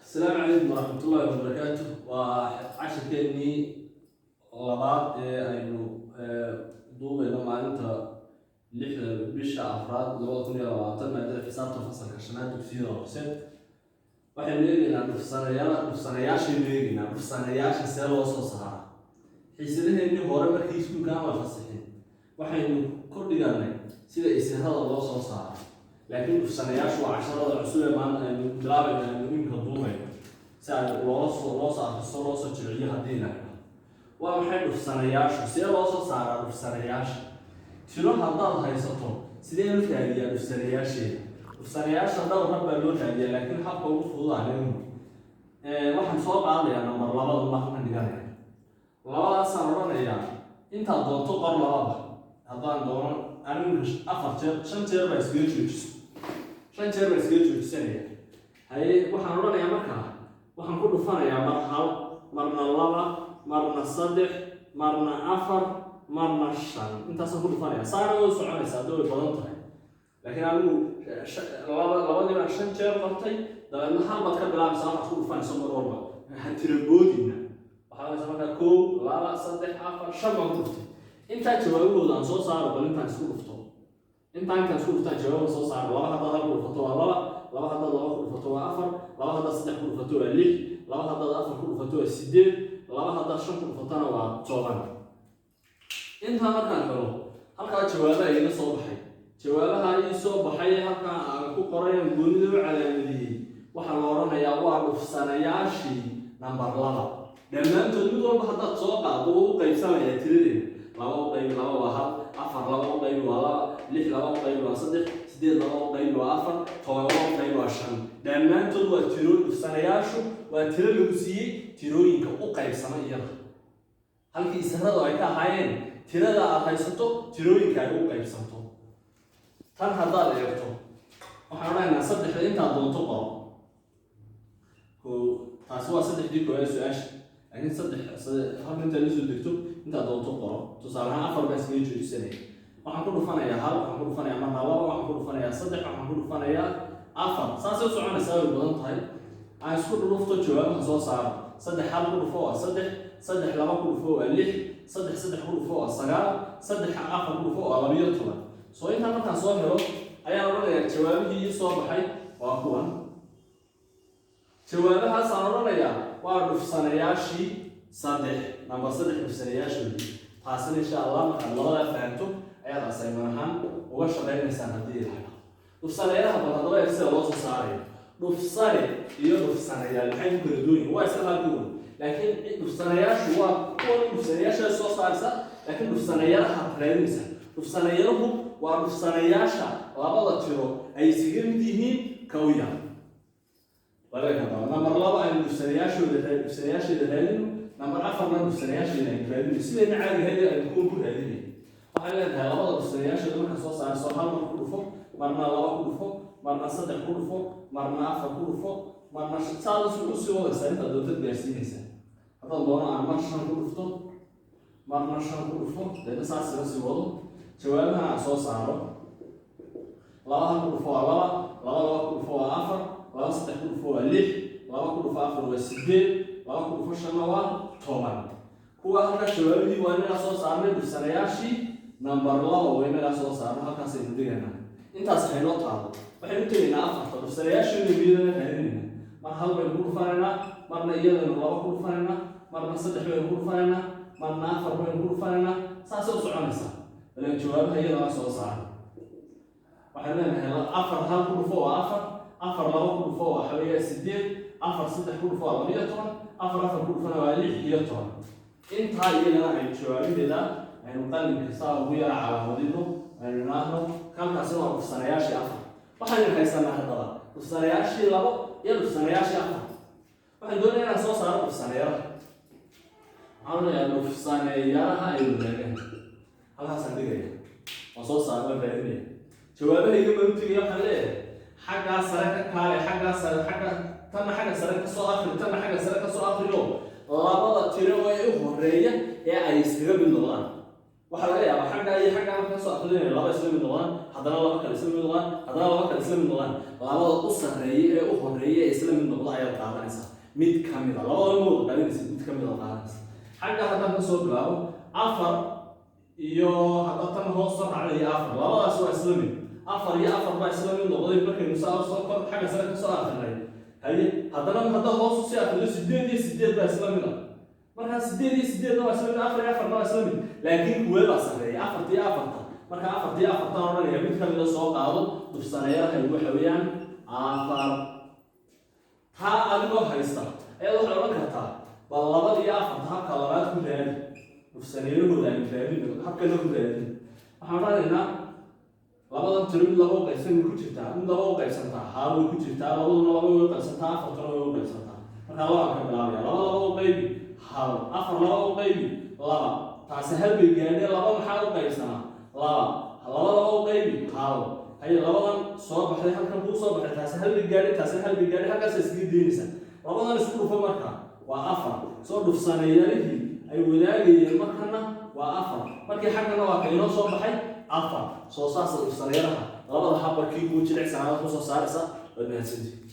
Asalaamu calaykum waraxmatullaahi wabarakaatu. Waa cashirkeennii labaad ee aynu duubayno maalinta 6da bisha afraad 2020, maadada xisaabta, fasalka shanaad, dugsiyada hoose. Waxaynu eegaynaa dhufsanayaal, dhufsanayaashaynu eegaynaa. Dhufsanayaasha see loo soo saaraa? Xiisadaheenii hore, markii iskuulka aan la fasixin, waxaynu ku dhiganay sida isirada loo soo saaro, laakiin dhufsanayaashu waa casharada cusub ee maanta aynu bilaabayno, aynu iminka duubayno, si ay loo soo akristo, loo soo jilciyo. Haddii la idhaahdo waa maxay dhufsanayaashu, see loo soo saaraa dhufsanayaasha? Tiro haddaad haysato, sidee loo raadiyaa dhufsanayaasheeda? Dhufsanayaasha dhowr hab baa loo raadiyaa, laakiin habka ugu fudud anigu waxaan soo qaadayaa number labada baan halkan dhiganaya. Labadaasaan odhanayaa, intaad doonto qor labada. Haddaan doono anigu afar jeer, shan jeer baa iskaga joojiso, shan jeer baa iskaga joojisanaya. Haye, waxaan odhanayaa markaa, waxaan ku dhufanayaa mar hal, marna laba, marna saddex, marna afar, marna shan. Intaasaan ku dhufanaya. Saana way soconaysaa hadda, way badan tahay, laakiin anigu laba, labadii baan shan jeer qortay. Dabeedna hal baad ka bilaabaysaa waxaad ku dhufanayso mar walba, ha tiraboodina. Waxaad odhanaysaa markaa kow, laba, saddex, afar, shan baan ku dhuftay. Intaa jawaabahooda aan soo saaro. Bal intaan isku dhufto, intaan isku dhuftaan jawaaba soo saaro. Laba haddaad hal ku dhufato waa laba, laba haddaad laba ku dhufato waa afar, laba haddaad saddex ku dhufato waa lix, laba haddaad afar ku dhufato waa sideed, laba haddaad shan ku dhufatona waa 10. Intaa markaan helo, halkaa jawaabaha iiga soo baxay, jawaabaha ii soo baxay halkaa aan ku qoray, aan goonida u calaamadiyey, waxaa la odhanayaa waa dhufsanayaashii number laba dhammaantood. Mid walba haddaad soo qaado, wuu u qaybsamayaa tiradeeda. Laba u qaybi laba waa hal, afar laba u qaybi waa laba, lix laba u qaybi waa saddex, sideed laba u qaybi waa afar, 10 laba u qaybi waa shan. Dhammaantood waa tiro. Dhufsanayaashu waa tiro lagu siiyey tirooyinka u qaybsama iyada, halkii isiradu ay ka ahaayeen tirada aad haysato tirooyinka ay u qaybsanto. Tan haddaad eegto, waxaan odhanaynaa saddexda intaad doonto qoro. Ko taasi waa saddexdii koowaad su-aasha, laakiin saddex halka intaad la soo degto intaad doonto qoro. Tusaale ahaan afar baan iskaga joojisanaya. Waxaan ku dhufanayaa hal, waxaan ku dhufanayaa marna laba, waxaan ku dhufanayaa saddex, waxaan ku dhufanayaa afar. Saasay u soconaysaa, way badan tahay. Aan isku dhufto, jawaabaha soo saaro. Saddex hal ku dhufo waa saddex, saddex laba ku dhufo waa lix, saddex saddex ku dhufo waa sagaal, saddex afar ku dhufo waa 12. Soo intaan markaan soo helo ayaan odhanayaa jawaabihii ii soo baxay waa kuwan. Jawaabahaasaan odhanayaa waa dhufsanayaashii saddex, number saddex dhufsanayaashoodii. Taasina insha Allah markaad labadaa fahanto ayaad assignment ahaan uga shaqaynaysaan haddii ilaha. Dhufsanayaalaha bal haddaba eeg sida loo soo saarayo. Dhufsane iyo dhufsanayaal maxay ku kala duwan yihiin? Waa isla halkii, laakiin dhufsanayaashu waa kuwan dhufsanayaasha soo saaraysa, laakiin dhufsanayaalaha raadinaysa. Dhufsanayaluhu waa dhufsanayaasha labada tiro ay isaga mid yihiin kawya. Number laba aynu dhufsanayaashooda, dhufsanayaasheeda raadino. Number afarna dhufsanayaasheeda aynu raadino. Sidayna caadi ahayd aynu kuwan ku raadinay, waxay leedahay labada dhufsanayaashooda markaa soo saarayso, hal mar ku dhufo, marna laba ku dhufo, marna saddex ku dhufo, marna afar ku dhufo, marna saas usii wadaysaa intaad doontad gaarsiinaysaa. Haddaan doono aan mar shan ku dhufto, marna shan ku dhufo, deedna saas iga sii wado. Jawaabahan aan soo saaro: laba hal ku dhufo waa laba, laba laba ku dhufo waa afar, laba saddex ku dhufo waa lix, laba ku dhufo afar waa sideed, laba ku dhufo shanna waa 10. Kuwa halkaa jawaabihii waa inagaa soo saarnay. Dhufsanayaashii number laba waa inagaa soo saarno. Halkaasaynu dhigaynaa. Intaas haynoo taalo. Waxaynu tegaynaa afarta dhufsanayaasheedu, iyadana raadinaynaa. Mar hal baynu ku dhufanaynaa, marna iyadaynu laba ku dhufanaynaa, marna saddex baynu ku dhufanaynaa, marna afar baynu ku dhufanaynaa. Saasay u soconaysaa. Balan jawaabaha iyadana soo saara. Waxaan leenahay afar hal ku dhufo waa afar, afar laba ku dhufo waa xaweeya sideed, afar saddex ku dhufo waa 12, afar afar ku dhufona waa 16. Intaa iyadana aynu jawaabaheeda aynu qalinka saa ugu yara calaamadino, aynu idhaahno halkaasi waa dhufsanayaashii afar. Waxaynu haysanaa haddaba dhufsanayaashii labo iyo dhufsanayaashii afar. Waxaan doonaya inaan soo saaro dhufsanayaalaha. Waxaan leeyahay dhufsaneeyalaha ay wadaagaan halkaasaan dhigaya, waan soo saaro, waan raadinaya. Jawaabahayga baan u tegaya. Waxaan leeyahay xaggaa sare ka kaale, xaggaa sare, xagga tanna xagga sare ka soo akri, tanna xagga sare ka soo akriyo, labada tiro ee u horeeya ee ay iskaga mid noqdaan. Waxaa laga yaabaa xaggaa iyo xaggaa marka kasoo akrinaya laba isla mid noqdaan, haddana laba kale isla mid noqdaan, haddana laba kale isla mid noqdaan. Labada u sarreeya ee u horeeya ee isla mid noqda ayaad qaadanaysaa mid ka mid a. Labada ma wada qaadanaysid, mid ka mid a qaadanaysa. Xagga haddaan kasoo bilaabo, afar iyo hadda tan hoos soo raacday iyo afar, labadaas waa isla mid. Afar iyo afar baa isla mid noqday markaynu saa soo kor xagga sare kasoo akrinay. Haye, haddana hadda hoos usii akrido, sideed iyo sideed baa isla mid ah. Markaa sideed iyo sideedna waa isla mid, afar iyo afarna waa isla mid, laakiin kuwee baa sarreeya? Afarta iyo afarta. Marka afarta iyo afartan odhanaya, mid ka mida soo qaado. Dhufsaneyahay waxa weeyaan afar. Taa adigoo haysta ayaad waxaad odhan kartaa, bal labada iyo afarta habka labaad ku raadi. Dhufsaneeyahooda aynu raadin, habkana ku raadin. Waxaan odhanaynaa, labadan tiro mid laba u qaybsan way ku jirtaa? Mid laba u qaybsantaa? Haa, way ku jirtaa. Labaduna laba way u qaybsantaa, afartuna way u qaybsantaa. Markaa labaan ka bilaabaya. Laba laba u qaybi, hal. Afar laba u qaybi, laba. Taasi hal bay gaadheen. Laba maxaa u qaybsanaa? Laba. Laba laba u qaybi, hal. Haye, labadan soo baxday, halkan kuu soo baxday, taasi hal bay gaadhay, taasi hal bay gaadhay, halkaasa iskaga daynaysaa. Labadan isku dhufo marka, waa afar. Soo dhufsaneeyaalihii ay wadaagayeen markana waa afar. Markii xaggana waa ka inoo soo baxay afar. Soo saasa dhufsaneeyalaha labada habba kii kuu jilicsanaada kusoo saaraysa. Waad mahadsantihi.